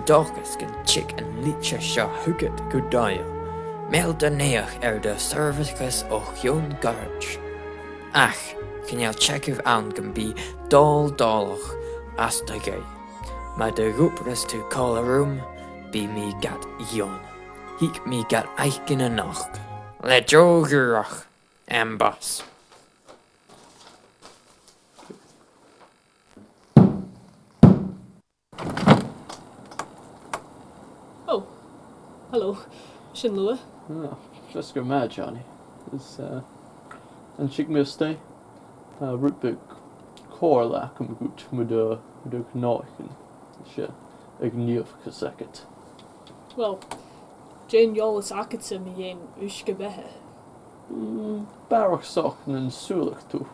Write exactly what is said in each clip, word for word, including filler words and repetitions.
dòchas gun tig an litir seo thugad gu dòigheil. Meal do naidheachd air do sheirbheiseas o chionn ghoirid. Ach chan eil teagamh ann gum bi dol dòigheil às do dhèidh. Ma dh'obraicheas tu còmhla rium, bidh mi gad dheòin. Thig mi gad fhaicinn a-nochd. Leis an deagh ghruaig, am bàs. Oh, hello. Sin Lua. Ah, just gu math, Johnny. Is, uh, an tig mi a-steach? Tha rud beag comhairle agam dhut mu do, mu do ghnothaich. Seo, ag gnìomh cus agad. Well, dè an t-eòlas agadsa mu dheidhinn uisge-beatha? Mm, barrachd 's nach eil mi an dùil gu bheil thu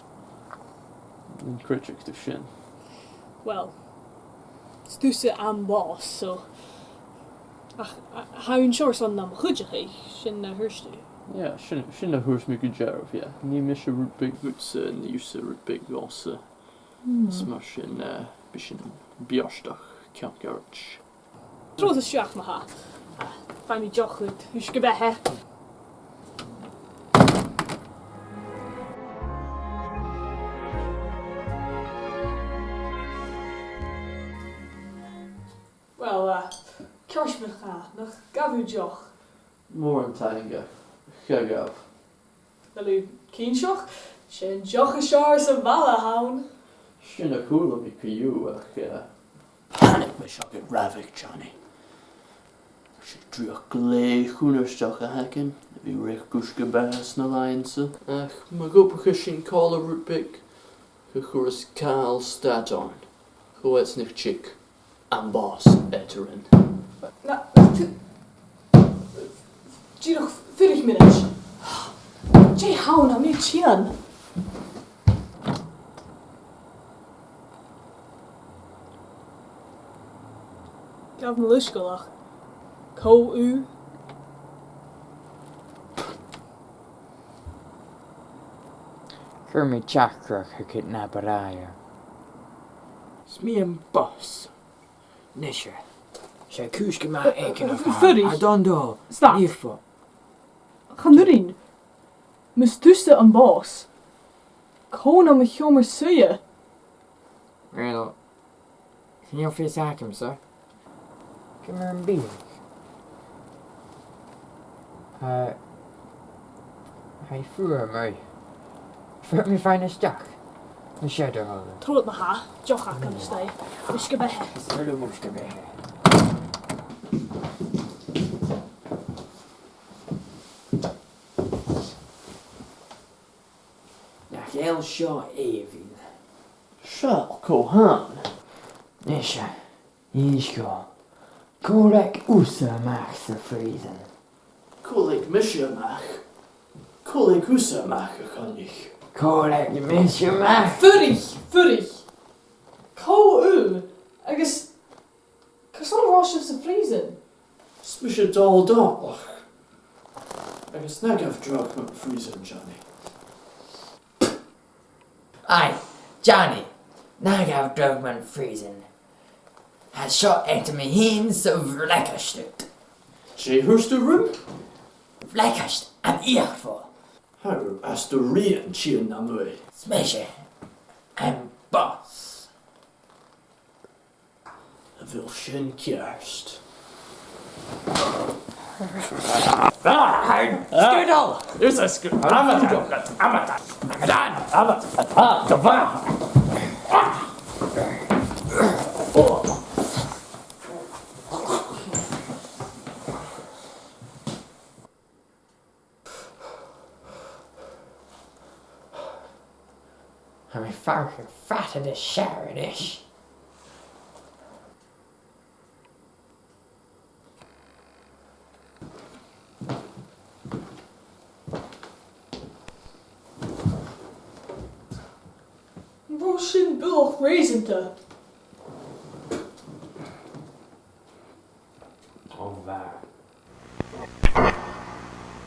an critic tu sin. Well, 's tusa am bàs, so. Ach, a, tha thu an seòrsa nam chuideachadh, sin na thuirt thu. Yeah, sin, sin na thuirt mi gu dearbh, yeah. Nì mise rud beag dhutsa, nì thusa rud beag dhòmhsa. Hmm. Is mar sin, eh, bidh sinn beartach ceann ghoirid. Trobhad a-steach ma-thà. Feumaidh mi deoch dhut uisge-beatha. Well, eh, ceart ma-thà, nach gabh thu deoch? Mòran taing, cha ghabh. A bheil thu cinnteach? 'S e an deoch as fheàrr sa bhaile a th' ann. Sin a chuala mi co-dhiù, ach, eh, panic mise agad rabhadh, Johnny. 'S e dreuchd glè chunnartach a th' againn, a bhith reic uisge-beatha sna làithean-sa. Ach ma dh'obraicheas sinn còmhla rud beag, cha chuireas càil stad oirnn. Cho fad 's nach tig am bàs eadarainn. Na, tu-, dìreach fuirich mionaid. Dè th' ann, tha mi a' tighinn. Gabh mo leisgeul, ach cò thu? Cuiridh mi teachdaireachd thugad na bu tràithe. 'S mi am bàs. Nise. 'S e cùis gu math èigneach a th' ann. Fuirich. Ardèidh. Stop. Nì fo. Chan urrainn. Mas tusa am bàs, cò nam sheòmar suidhe? Well, chan eil fios agamsa. Ciamar am bi thu? Eh, tha e fuar, mar. Feumaidh mi faighinn a-steach. Nì seo do thoil. Trobhad ma-thà, deoch agam a-staigh. Uisge-beatha. Is toil leam uisge-beatha. Nach eil seo èibhinn? Seall cò th' ann. Nise, innis dhomh, cò leig thusa a-mach sa phrìosan? Cò leig mise a-mach? Cò leig thusa a-mach, a Choinnich? Cò leig mise a-mach? Fuirich, fuirich. Cò thu? Agus carson a tha sibh sa phrìosan? 'S mise Dòmhnall Dàlach. Agus na gabh dragh mun phrìosan, Johnny. Aidh, Johnny, na gabh dragh mun phrìosan. Tha seo eadar mi fhìn 's a' bhleacaist. Dè thuirt thu rium? Bleacaist, an fhiach fo. Tha thu às do rian, a Thighearna mo chreach. 'S mise am bàs. A bheil sin ceart? Ah! Sgudail! Is e sgu-, amata, amata, amata, amata, amata. Tha mi a' faireachdainn fada nas fheàrr a-nis. An robh sin buileach reusanta?